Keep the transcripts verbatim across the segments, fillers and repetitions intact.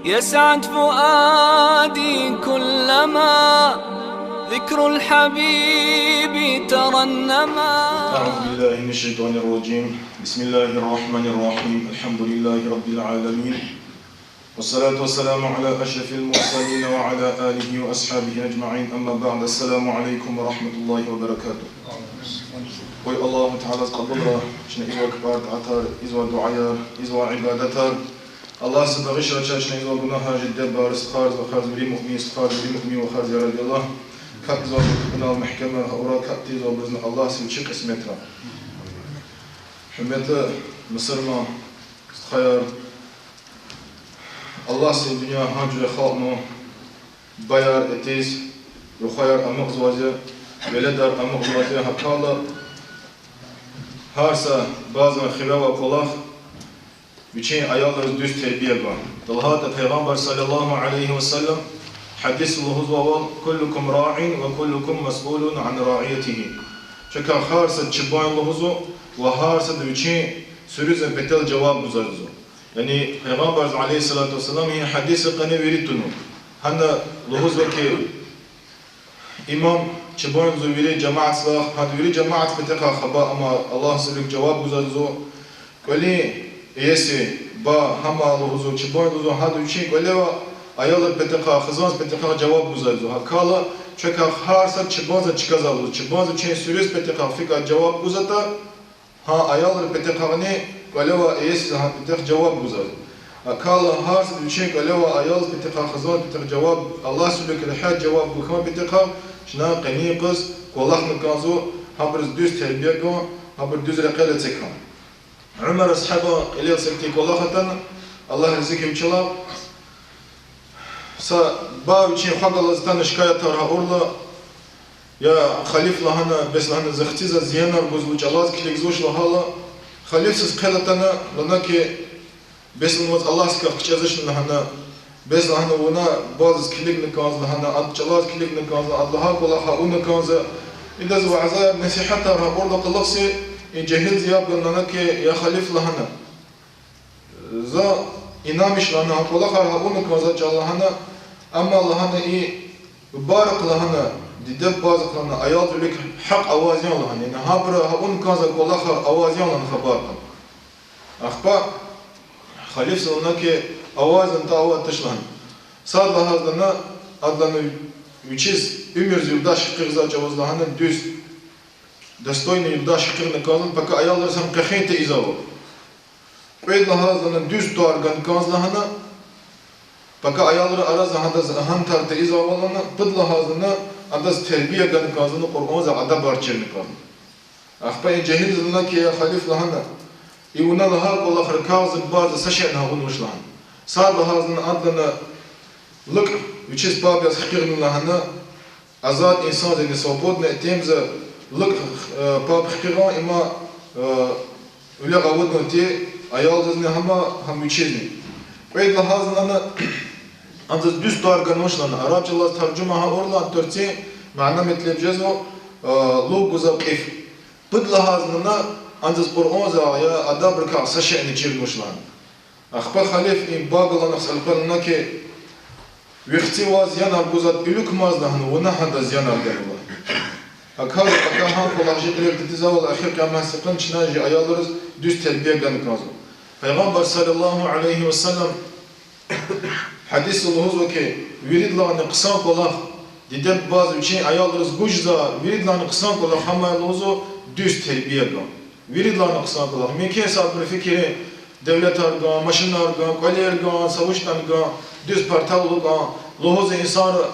يسعد فؤادي كلما ذكر الحبيب ترنما. أعوذ بالله من الشيطان الرجيم. بسم الله الرحمن الرحيم. الحمد لله رب العالمين. والصلاة والسلام على أشرف المرسلين وعلى آله وأصحابه أجمعين. أما بعد. السلام عليكم ورحمة الله وبركاته. Къуй Аллагьу Таалади кьабулрай чна ийизвай капӀар, тӀаатар, ийизвай дуьаяр, ийизвай ибадатар. Аллагьди багъишрай чна ийизвай гунагьар, жеддебар, стхайриз, вахариз, вири муъмин стхайриз, вири муъмин вахариз, я Рабби Аллагь. КапӀзавайбурун капӀунал мягькемар хьурай, капӀ тийизвайбурузни Аллагьди вичи кьисметрай. Гьуьрметлу мусурман стхаяр, Аллагьди дуьнья гьа жуьре халкьна, баяр этиз, рухваяр амукьзавази, веледар амукьзавази, гьакӀ хьайила гьар са бубадин хиве авай кӀвалах вичин аялриз дуьз тербия гун. ТӀалгьайтӀа Пайгъамбар صلى الله عليه وسلم гьадисда лугьузвайвал: كلكم راع وكلكم مسؤول عن رعيته. Чакай гьар сад чубан я лугьузва ва гьар сад вичин суьруьдин патал жаваб гузвайди я. Яни Пайгъамбарди عليه الصلاة والسلام и гьадисдин къене вири туна. Гьана лугьузва хьи, имам чубан я лугьузва вири жамаатдилай, гьада вири жамаатдин патахъай хабар, амма Аллагьдин вилик жаваб гузвайди я. КӀвалин иеси, ба, гьам я лугьузва, чубан я лугьузва, гьада вичин кӀвале авай аялрин патахъай, хизандин патахъай жаваб гузвайди я. ГьакӀ хьайила чакай гьар сад чубанди чкӀазвайди я лугьузва. Чубанди вичин суьруьдин патахъай фикӀ жаваб гузватӀа, гьа аялрин патахъайни кӀвале авай иесидин патахъай жаваб гузвайди я. ГьакӀ хьайила гьар сад вичин кӀвале авай аялдин патахъай, хизандин патахъай жаваб, Аллагьдин вилик регьят жаваб гуз хьайитӀа, чна къенин къуз кӀвалахна кӀанзава гьабуруз дуьз тербия гун, гьабур дуьз рекьел эцигун. Умар асгьабан кьилел са ихьтин кӀвалах атана, Аллагь рази хьуй вичелай, са бубади вичин хва галаз атана шикаятар гьа авурла, я халиф, лагьана, бес, лагьана, зи хци заз зиянар гузва, чӀалаз килигзавач лагьайла, халифдиз хъел атана, лагьана хьи, бес, лагьана, ваз Аллагьдикай кичӀезвач, лагьана, бес, лагьана, вуна бубадиз килигна кӀанзава, лагьана, ада чӀалаз килигна кӀанзава, ада лагьай кӀвалах авуна кӀанзава. Идаз вязар, насигьатар гьа авурла кьулухъ зи и жегьилди яб гана, лагьана хьи, я халиф, лагьана, за инанмиш, лагьана, гьа кӀвалахар гьа авуна кӀанзава чӀал, лагьана, амма, лагьана, и бубайрихъ, лагьана, диде-бубайрихъ, лагьана, аялдин вилик гьахъ аваз я, лагьана, яни гьабуру гьа авуна кӀанзавай кӀвалахар аваз я, лагьана, хабар кьуна. Ахпа халифди лагьана хьи, аваз я, лагьана, авай туш, лагьана. Сад лагьайди лагьана, ада, лагьана, вичиз уьмуьрдин юлдаш хкизва чӀавуз, лагьана, дуьз, достойный юлдаш хкизна кӀанзава, пака аялриз гьам къехин тийизвайвал. Кьвед лагьайди лагьана, дуьз тӀвар гана кӀанзава лагьана, пака аялрин арада гьадаз гьантар тийизвайвал лагьана, пуд лагьайди лагьана, адаз тербия гана кӀанзава, Къуръандин адабар чирна кӀанзава. Ахпа и жегьилди лагьана хьи, я халиф, лагьана, и вуна лагьай кӀвалахрикай зи бубади са шейни гьа авунвач лагьана. Сад лагьайди лагьана, ада лагьана, лукӀ вичиз паб яз хкягъна лагьана, азад инсанди, яни свободный тем за лукӀ, э, паб хкягъна, има, э, виле авудна ти аялдизни гьам, гьам вичизни. Кьвед лагьайди лагьана, адаз дуьз тӀвар ганвач лагьана. Араб чӀалаз таржума гьа авурла, турцин мана-метлеб жезва, э, лув гузвай кьиф. Пуд лагьайди лагьана, адаз Къуръандин я адабрикай са шейни чирнавач лагьана. Ахпа халиф и бубайрихъ галаз элкъвена лагьана хьи, ви хци ваз зиянар гузватӀа, виликамаз лагьана, вуна гьадаз зиянар гана лагьана. Акал, акал гьа кӀвалах жи кьилел татизвайвал, эхир къиямат йисуз чна жи аялриз дуьз тербия гана кӀанзава. Пайгъамбар صلى الله عليه وسلم гьадисда лугьузва хьи, виридалайни хъсан кӀвалах диде-бубадиз вичин аялриз гуз жезвай виридалайни хъсан кӀвалах гьам я лугьузва дуьз тербия гун. Виридалайни хъсан кӀвалах. Мумкин я садбурун фикирда, девлетар гун, машинар гун, кӀвалер гун, са вуч ятӀани гун, дуьз партал алукӀун, лугьузва инсанри,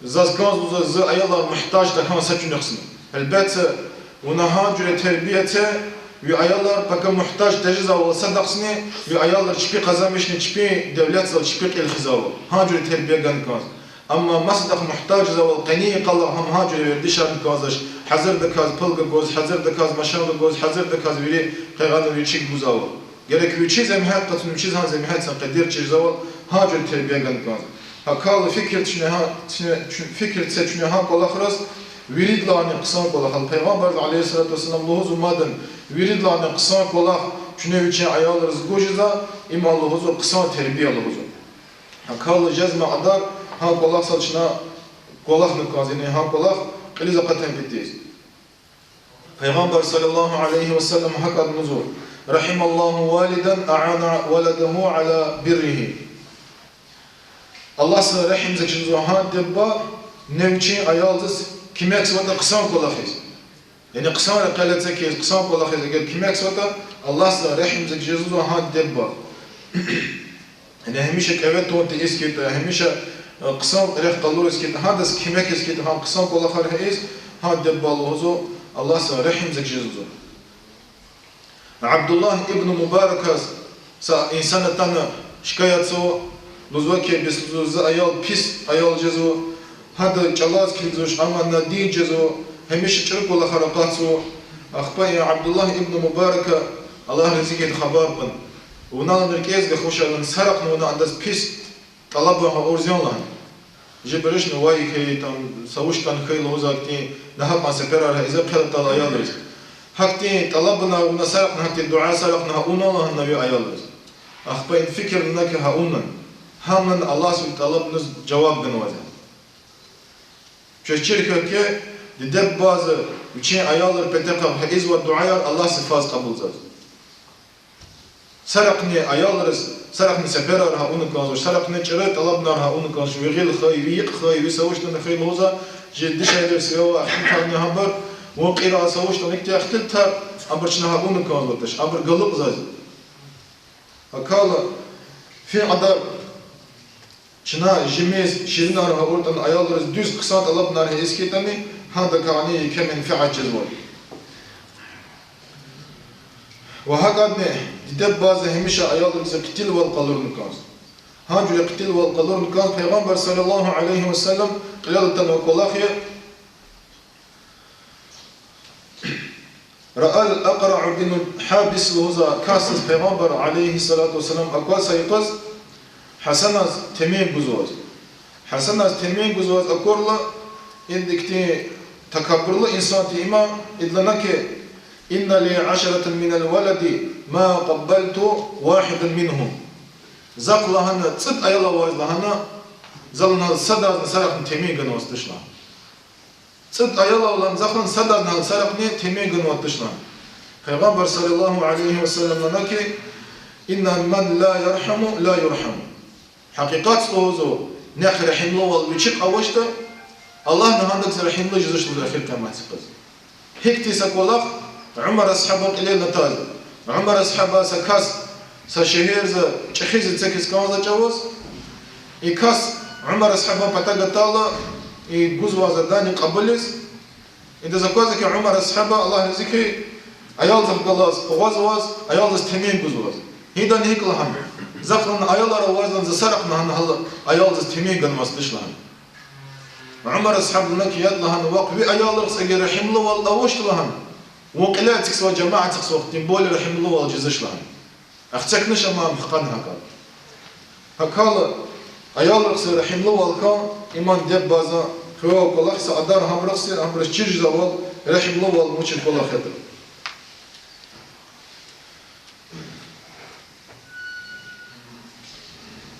заз кӀанзава, зи аялар мугьтаж тахьана са чуьнуьхни. Гьелбетда, вуна гьа жуьре тербия це, ви аялар пака мугьтаж тежезвайвал садахъни, ви аялар чпи къазанмишна, чпин девлетдал чпи кьил хуьзвайвал. Гьа жуьре тербия гана кӀанзава. Амма масадахъ мугьтаж жезвайвал къенин йикъалай гьам гьа жуьре вердишарни кӀанзавач, гьазурдаказ пул гугуз, гьазурдаказ машин гугуз, гьазурдаказ вири къайгъана вичик гузвайвал. Герек вичиз зегьмет къачуна, вичиз гьа зегьметдин къадир чирзавал, гьа жуьре тербия гана кӀанзава. Гьакал фикир це чуьне гьа, чуьне, чуь-, фикир це чуьне гьа кӀвалахриз, виридалайни хъсан кӀвалах. Пайгъамбарди عليه الصلاة والسلام лугьузва мад, виридалайни хъсан кӀвалах чуьне вичин аялриз гуз жезва, им я лугьузва хъсан тербия лугьузва. Акала жезма кьадар гьа кӀвалахзал чна кӀвалахна кӀанзава, яни гьа кӀвалах кьилиз акъатун патал. Пайгъамбар صلى الله عليه وسلم гьакӀ лугьузва: رحم الله والدا أعان ولده على بره. Аллагьза регьим ийизва гьа диде-буба, вичин аялдиз куьмекзаватӀа хъсан кӀвалахиз. Яни хъсан рекьел эцигиз, хъсан кӀвалахиз эгер куьмекзаватӀа, Аллагьза регьим ийизва гьа диде-буба. Яни гьамиша кӀеве тавун тийиз хьайитӀа, гьамиша, э, хъсан рехъ къалуриз хьайитӀа, гьадаз куьмек ийиз хьайитӀа, гьа хъсан кӀвалахар хьайитӀа, гьа диде-бубадиз Аллагьза регьим ийизва. Абдуллагь ибн Мубараказ са инсан атана шикаятзава, лугьузва хьи, бес лугьузва, зи аял пис аял жезва, гьада чӀалаз килигзавач, амма надин жезва, гьамиша чӀуру кӀвалахар акъатзава. Ахпа и Абдуллагь ибн Мубарака, Аллагь рази хьуй, хабар кьуна: вуна лагьана рикӀиз гахвушалан, сарахъни вуна адаз пис тӀалабун гьа урзин лагьана. Жибришни вай хьайитӀан, са вуч ятӀани хьайила лугьузва, гьахьтин нагьакьан сеперар гьа ийизва хъел атайла аялриз. Гьахьтин тӀалабунар вуна сарахъни, гьахьтин дуьа сарахъни гьа авуна лагьана ви аялриз. Ахпа и фикирна хьи гьа авуна. Гьамни Аллагьза ви тӀалабуниз жаваб ганвайди я. Чаз чир хьухь хьи, диде-бубади вичин аялрин патахъай гьа ийизвай дуьаяр Аллагьза фаз кьабулзавайди. Сарахъни аялриз, сарахъни сеперар гьа авуна кӀанзавач, сарахъни чӀуру тӀалабунар гьа авуна кӀанзавач, ви гъил хьуй, ви йикь хьуй, ви са вуч ятӀани хьайила лугьузва, жи дишегьлийрин сиве ва ихтилатарни гьабур, вун кьирай са вуч ятӀани ихтилатар, абур чна гьа авуна кӀанзавач, абур галукьзавайди я. Акала фин кьадар чна жимиз ширинар гьа авуртӀани, аялриз дуьз хъсан тӀалабунар гьа ийиз хьайитӀани, гьадакайни еке менфят жезвай. Ва гьакӀадни диде-бубади гьамиша аялриз хъуьтуьлвал къалурна кӀанзава. Гьа жуьре хъуьтуьлвал къалурна кӀанзава. Пайгъамбар صلى الله عليه وسلم кьилел атанвай кӀвалах я. رأى الأقرع بن حابس лугьузвай касдиз Пайгъамбар عليه الصلاة والسلام акваз са юкъуз, Гьасаназ темин гузваз. Гьасаназ темин гузваз акурла, идан ихьтин такабурлу инсан тир им, ида лагьана хьи: إن لي عشرة من الولد ما قبلت واحدا منهم. Захъ лагьана цӀуд аял аваз лагьана, за лагьана садазни сарахъни темин ганваз туш лагьана. ЦӀуд аял ава лагьана, захъ лагьана садазни гьа сарахъни темин ганваз туш лагьана. Пайгъамбар صلى الله عليه وسلم лагьана хьи: إن من لا يرحم لا يرحم. Гьакъикъатда лугьузва, нихъ регьимлувал вичик авачтӀа, Аллагьни гьадаказ регьимлу жезвач лугьузва эхир къияматдин къуз. Гьихьтин са кӀвалах Умар асгьабан кьилел атайди. Умар асгьаба са кас са шегьердиз чӀехиз эцигиз кӀанзавай чӀавуз, и кас Умар асгьабан патав гатайла, и гузвай заведение кьабулиз, идаз аквазва хьи, Умар асгьаба, Аллагь рази хьуй, аялдихъ галаз къугъвазваз, аялдиз темин гузваз. Гьидан гьикӀ лагьана? Захъ лагьана аялар аваз лагьана, за сарахъни лагьана гьа аялдиз темин ганваз туш лагьана. Умар асгьаб лагьана хьи, яд лагьана, вахъ ви аялрихъ эгер регьимлувал авачтӀа лагьана, вун кьиле эцигзавай жемятдихъ вахъ тем более регьимлувал жезвач лагьана. Ахцегнач ам, ам хкана гьакӀ. Гьакала аялрихъ регьимлувал хьун, им диде-бубадин хиве кӀвалах я, са адар гьабурухъ, гьабуруз чир жезвайвал регьимлувал вучин кӀвалах ятӀа.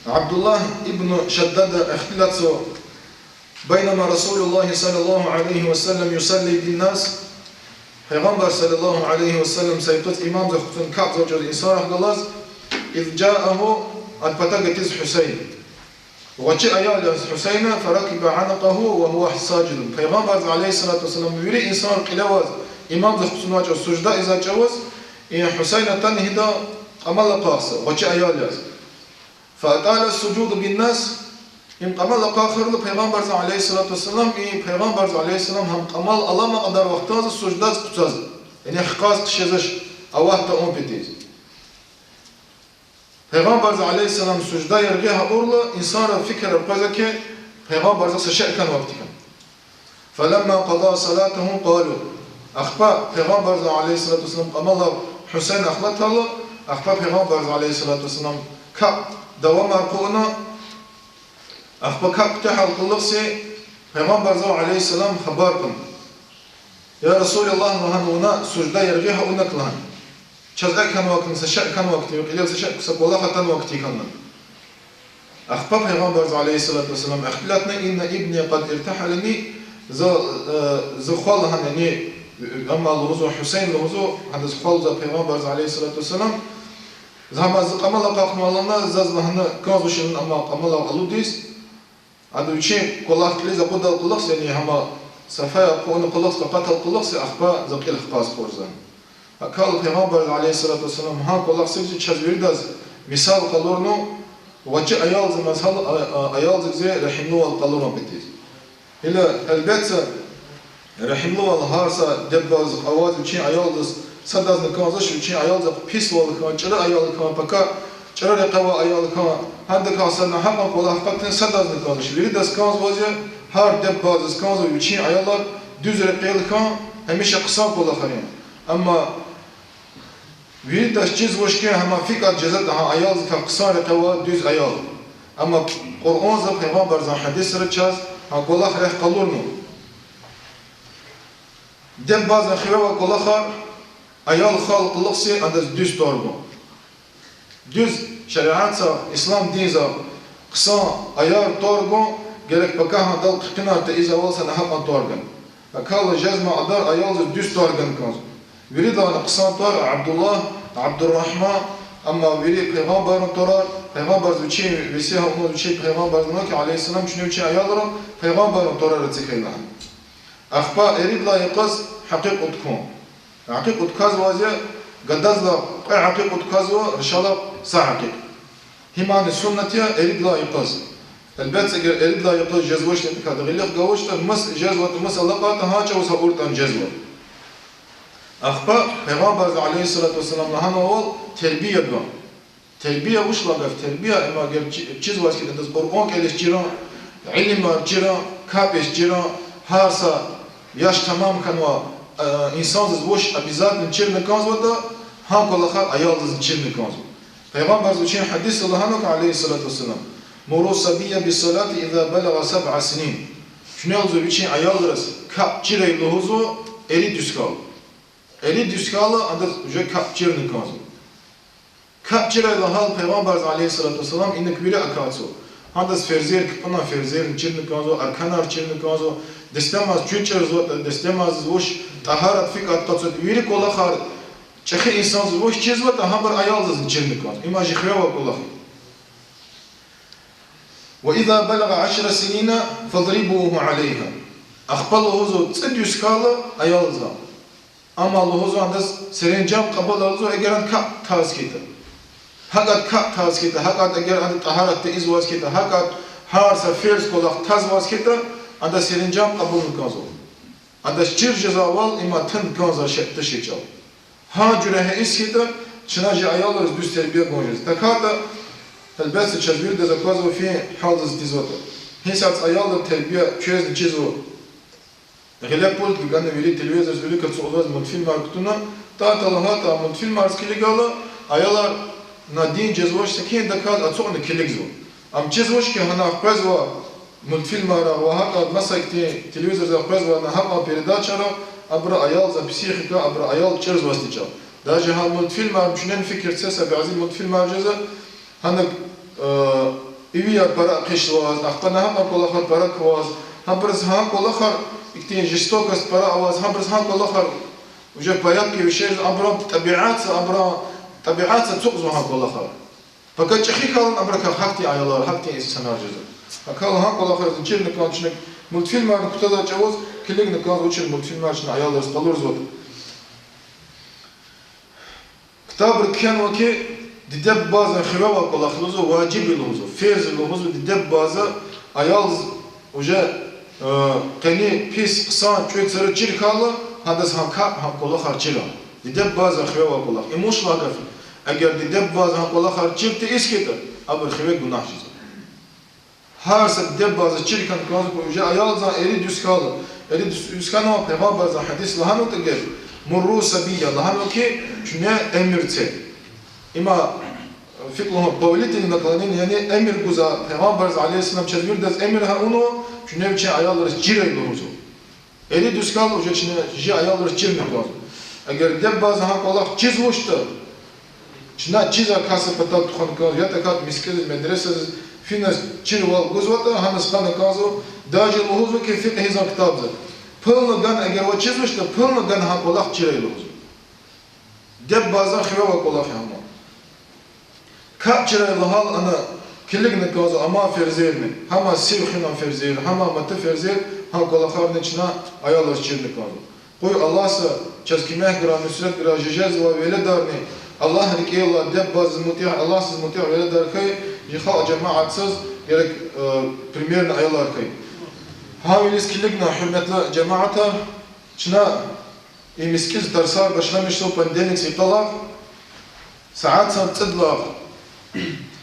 Абдуллагь ибн Шаддада ихтилатзава: بينما رسول الله صلى الله عليه وسلم يصلي بالناس, Пайгъамбар صلى الله عليه وسلم са юкъуз имамдихъ хъсан капӀзавай чӀавуз инсанрихъ галаз, إذ جاءه, адан патав гатиз Гьусейн. ГъвечӀи аял яз Гьусейна, فركب عنقه وهو ساجد. Пайгъамбарди عليه الصلاة والسلام вири инсанри кьиле аваз, имамдихъ хъсанвай чӀавуз, сужда ийизвай чӀавуз, и Гьусейн атана гьида кьамал акъахзава, гъвечӀи аял яз. فأطال السجود بالناس, им кьамал акъахайла Пайгъамбарди عليه الصلاة والسلام, и Пайгъамбарди عليه السلام гьам кьамал алама кьадар вахтанза суждаз куцаза, яни хкаж хъжезвач, ават тавун патал. Пайгъамбарди عليه السلام сужда яргъи гьавурла, инсанри фикир аквазва хьи, Пайгъамбарди са шей хьанвай хьтин. فلما قضى صلاته قالوا. Ахпа Пайгъамбарди عليه الصلاة والسلام кьамал Гьусейн ахлатайла, ахпа Пайгъамбарди عليه الصلاة والسلام капӀ давамар хъувуна, ахпа капӀ куьтягьайла кьулухъ са Пайгъамбарди عليه السلام хабар кьуна. Я Расулаллагь, лагьана, вуна сужда яргъи гьавуна лагьана. Чаз акӀ хьанвай хьтин, са шей хьанвай хьтин, кьилел са шей, са кӀвалах атанвай хьтин лагьана. Ахпа Пайгъамбарза, عليه الصلاة والسلام, ихтилатна: إن ابني قد ارتحلني, за, э, за хва лагьана, яни, амма лугьузва Гьусейн лугьузва, гьадаз хва лугьузва Пайгъамбарза, عليه الصلاة والسلام, за гьама зи кьамал акъахнавай лагьана, заз лагьана кӀанзавач лагьана амма кьамал алудиз, ада вичин кӀвалах кьилиз акъуддалай кьулухъ, яни гьама Сафа акъудна кьулухъ, акъатдалай кьулухъ, ахпа за кьил хкваз кьурзан. ГьакӀ хьайила Пайгъамбарза, عليه الصلاة والسلام, гьа кӀвалахзавайди чаз виридаз мисал къалурна, гъвечӀи аялзамаз гьал, а, а, аялзавайди регьимлувал къалурун патал. Гила, гьелбетда, регьимлувал гьар са диде-бубадиз аваз, вичин аялдиз садазни кӀанзавач, вичин аялдихъ писвал хьун, чӀуру аял хьун, пака чӀуру рекье авай аял хьун, гьадакай садни гьакьван кӀвалах къатун садазни кӀанзавач. Виридаз кӀанзавайди я, гьар диде-бубадиз кӀанзава вичин аялар дуьз рекьел хьун, гьамиша хъсан кӀвалахар авун. Амма виридаз чизвач хьи, гьама фикӀад жезватӀа гьа аялдикай хъсан рекье авай дуьз аял. Амма Къуръанда, Пайгъамбарзан гьадисра чаз гьа кӀвалах рехъ къалурнава. Диде-бубадин хиве авай кӀвалахар аял хвейидалай кьулухъ адаз дуьз тӀвар гун. Дуьз шариатда, ислам динда хъсан аял тӀвар гун, герек пакагьан дал хъхьинар тийизвайвал са гьакьван тӀвар гун. ГьакӀ хьайила жезмай кьадар аялдиз дуьз тӀвар гун кӀанзава. Виридалайни хъсан тӀвар Абдуллагь, Абдуррагьман, амма вири пайгъамбаррин тӀварар, Пайгъамбарза вичин весигьа авунваз вичин Пайгъамбарзан ки, عليه السلام, чуьне вичин аялра Пайгъамбаррин тӀварар эциг хьайила. Ахпа иридалай йикъаз гьакъикъ удкун. Гьакъикъ удказвайди я, гададилай кьве гьакъикъ удказва, рушалай са гьакъикъ. Гьимни суннат я иридалай йикъаз. Гьелбетда, эгер иридалай йикъаз жезвачтӀа, тахьайтӀа гъилихъ галачтӀа, мус жезватӀа, мус алакьайтӀа, гьа чӀавуз гьа уртӀан жезва. Ахпа Пайгъамбарза, عليه الصلاة والسلام, лагьанвайвал, тербия гун. Тербия вуч лагьай гаф? Тербия, им эгер чи-, чизвайди хьайитӀа, адаз Къуръан кӀелиз чирун, илимар чирун, капӀ ийиз чирун, гьар са яш тамам хьанвай, э, инсандиз вуч обязательно чирна кӀанзаватӀа, гьа кӀвалахар аялдизни чирна кӀанзава. Пайгъамбарза вичин гьадисда лагьанва, عليه الصلاة والسلام: مروا الصبي بالصلاة إذا بلغ سبع سنين. Куьне, лугьузва, вичин аялриз капӀ чирай, лугьузва, эрид йис хьайила. Эрид йис хьайила адаз уже капӀ чирна кӀанзава. КапӀ чирай лагьайла Пайгъамбарза, عليه الصلاة والسلام, инаг вири акатзава. Гьадаз ферзер, кпӀунин ферзерни чирна кӀанзава, арканар чирна кӀанзава, дестемаз чуьн чӀурзаватӀа, дестемаз вуч, тӀагьарат фикӀ акъатзаватӀа, вири кӀвалахар, чӀехи инсандиз вуч чизватӀа, гьабур аялдизни чирна кӀанзава. Им чи хиве авай кӀвалах я. وإذا بلغ عشر سنين فاضربوه عليها. Ахпа, лугьузва, цӀуд йис хьайила аялдиз. Амма, лугьузва, адаз серенжем кьабулзава, эгер ада капӀ таз хьайитӀа. ГьакӀ ада капӀ таз хьайитӀа, гьакӀ ада эгер ада тӀагьарат тийизвайди хьайитӀа, гьакӀ ада гьар са ферз кӀвалах тазвайди хьайитӀа, адаз серенжем кьабулна кӀанзава. Адаз чир жезвайвал им тун кӀанзавай шей тушир чӀал. Гьа жуьре гьа йис хьайитӀа, чна чи аялриз дуьз тербия гун жез. ТахьайтӀа, гьелбетда, чаз виридаз аквазва фин гьалдиз тийизватӀа. Гьисятда аялрин тербия квезни чизва. Гъиле пульт гана, вири телевизордиз вилик ацукьзаваз мультфильмар кутуна, тӀа-тӀа лагьайтӀа мультфильмариз килигайла, аялар на дин жезвач, секиндаказ ацукьна килигзава. Ам чизвач хьи, гьана къвезвай мультфильмар ва гьакӀ маса ихьтин телевизорда къвезвай на гьакӀ передачаяр, абуру аялдин психика, абуру аял чӀурзавайди чӀал. Даже гьа мультфильмар, чуьнени фикир це, са бязи мультфильмар жезва, гьана, э, ивияр пара хъийизваз, ахпа на гьакӀ кӀвалахар пара кваз, гьабуруз гьа кӀвалахар, ихьтин жестокость пара аваз, гьабуруз гьа кӀвалахар уже порядке вещей жез, абурун тӀабиатда, абурун тӀабиатда ацукьзава гьа кӀвалахар. Пака чӀехи хьайила абурукай гьахьтин аялар, гьахьтин инсанар жезва. ГьакӀ хьайила гьа кӀвалахар чирна кӀан, чна мультфильмарни кутазвай чӀавуз килигна кӀанзава, вучир мультфильмар чна аялриз къалурзаватӀа. Ктабра кхьенва хьи, диде-бубадин хиве авай кӀвалах, лугьузва, важиб я, лугьузва, ферз я, лугьузва, диде-бубади аялдиз уже, э, къени пис, хъсан, чӀуьк, цуру чир хьайила, гьадаз гьа капӀ, гьа кӀвалахар чирун. Диде-бубадин хиве авай кӀвалах. Им вуч лагьай гаф я? Эгер диде-бубадин гьа кӀвалахар чир тийиз хьайитӀа, абур хиве гунагь жезва. Гьар са диде-бубадиз чир хьана кӀанзава, уже аялдин эрид йис хьайила, эрид йис хьанвай, Пайгъамбарзан гьадисда лагьанватӀа эгер, مروا الصبي, лагьанва хьи, чуьне эмир це. Има, фикӀ лугьун, повелительное наклонение, яни эмир гузвай, Пайгъамбарза, عليه السلام, чаз виридаз эмир гьа авунва, чуьне вичин аялриз чирай, лугьузва. Эрид йис хьайила уже чна чи аялриз чирна кӀанзава. Эгер диде-бубадиз гьа кӀвалах чизвачтӀа, чна чизвай касдин патав тухвана кӀанзава, я тахьайтӀа мискӀиндиз, медресадиз, Финаз чирвал гузватӀа, гьаназ хъана кӀанзава, даже лугьузва хьи, фикьгьидин ктабда. Пулни гана, эгер ваз чизвачтӀа, пулни гана гьа кӀвалах чирай лугьузва. Диде-бубадин хиве авай кӀвалах я гьам. КапӀ чирай лагьайла, ана килигна кӀанзава амай ферзерни, гьамай сив хуьнин ферзер, гьамай маса ферзер, гьа кӀвалахарни чна аялриз чирна кӀанзава. Къуй Аллагьди чаз куьмек гурай, нусрет гурай, жи жезвай веледарни Аллагьдин рикӀелай, диде-бубадиз мутӀигӀ, Аллагьдиз мутӀигӀ веледар хьайи, жи халкь жамаатдиз герек, э, примерный аялар хьайи. Гьавиляй килигна, гьуьрметлу жамаатар, чна и мискӀинда тарсар башламишзава понедельникдин йикъалай, сятдин цӀудлай.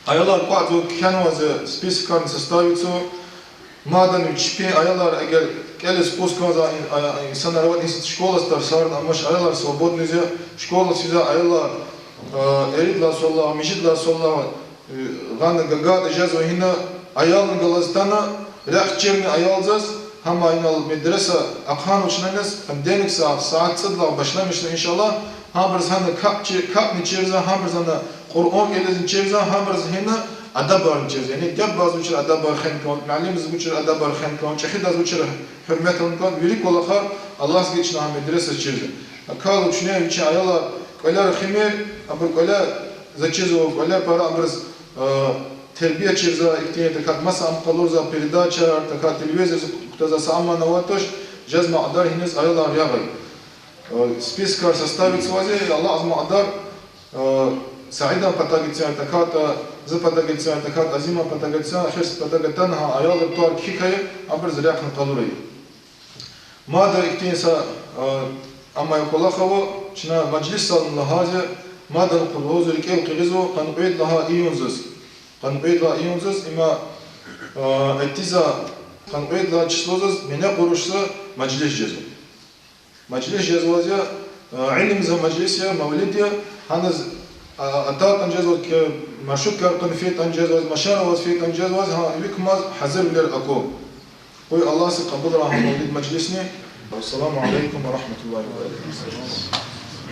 Аялар кӀватӀзава, кхьенвай я, спискарни составитзава. Мадни чпин аялар эгер кӀелиз кӀус кӀанзавай ин-, а, инсанар аватӀа, школадин тарсарни амач, аялар свободный я, школадиз физвай аялар, э, иридлай, солай, мижидлай, солай, э, гъана гагатӀа жезва гьина, аялни галаз атана, рехъ чирна аялдиз, гьам инал медреса ахъайна чна иниз, понедельникдин сятдин цӀудлай башламишзава, иншаллагь, гьабуруз гьана капӀ чи-, капӀни чирзава, гьабуруз гьана Къуръан кӀелизни чирзава, гьабуруз гьина адабарни чирзава. Яни диде-бубадиз вучир адабар хвена кӀанда, муаллимдиз вучир адабар хвена кӀанда, чӀехидариз вучир гьуьрмет авуна кӀанда, вири кӀвалахар Аллагьди чна гьа медресада чирзава. Акала чна вичин аялар кӀвалера химир, абур кӀвале заз чизва, кӀвалера пара абуруз, э, тербия чирзава, ихьтин тахьайтӀа маса ам къалурзавай передачаяр, тахьайтӀа телевизордиз кутазвай са амни авайди туш, жезмай кьадар гьиниз аялар ягъай. Э, спискар составитзава, Аллагьди мукьвал гьада, э, Саидан патав гицин, тахьайтӀа зи патав гицин, тахьайтӀа Азиман патав гицин, эхир са патав атана, гьа аялрин тӀвар кхьихь хьайи, абуруз рехъни къалурай. Мад ихьтин са, э, амай кӀвалах ава, чна межлисдални лагьайди я, мад къуллугъуз рикӀел хкизва, къанни кьвед лагьай июндиз. Къанни кьвед лагьай июндиз, има, э, атӀизва, къанни кьвед лагьай числодиз, Менекъурушда межлис жезва. Межлис жезвайди я, э, илимдин межлис я, мавлид я, гьаниз, а, атайтӀани жезва, маршруткаяр кьуна фейтӀани жезва, машинар аваз фейтӀани жезва, гьа, ви кумаз гьазурвилер аква. Къуй Аллагьди кьабулрай гьа мавлид межлисни. Ассаламу алейкум ва рахматуллагьи ва баракатугь.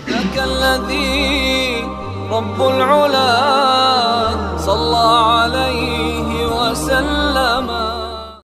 لك الذي رب العلا صلى عليه